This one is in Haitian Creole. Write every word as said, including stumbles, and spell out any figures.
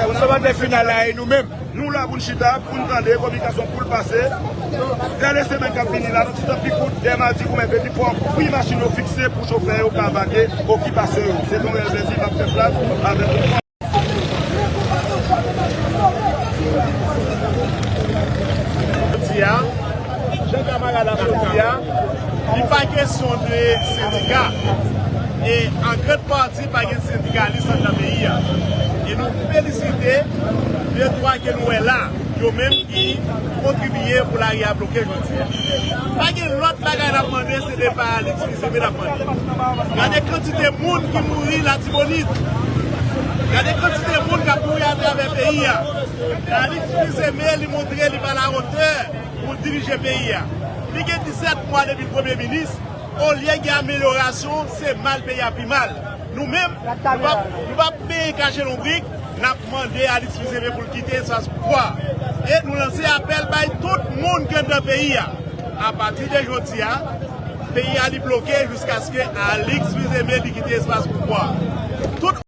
Obsèvatè final la e nou menm. Nou la pou n chita, pou n tande kominikasyon pou l pase. Dènye semèn k ap vini la, nou ti tan pi kout, dè madi ou menm epi pou pri machin yo fikse pou chofè yo ka vake okipasyon yo. Se yon rèl plezi, m ap fè plas avèk nou. Jodi a, jan kamarad la sot di a, li pa kesyon de sendika. E an grande partie, pa gen sendikalis anndan peyi a. E nou felisite de twa ke nou wè la, yo menm ki kontribye pou lari a bloke jodi a. Pa gen lòt bagay n ap mande, se depa Alix Fils-Aimé n ap mande. Gade kantite moun ki mouri Latibonit. Gade kantite moun k ap mouri atravè peyi a. Alix Fils-Aimé, li montre li pa la wotè pou dirije peyi a. Li gen disèt mwa depi l premye minis. Olye gen amelyorasyon, se mal peyi a pi mal. Nou menm, nou p ap, nou p ap peye kache lonbrik, n ap mande Alix Fils-Aimé pou l kite espas pouvwa. E nou lanse apèl bay tout moun ki anndan peyi a. Apati de jodi a, peyi a li bloke jiskaske Alix Fils-Aimé li kite espas pouvwa. Tout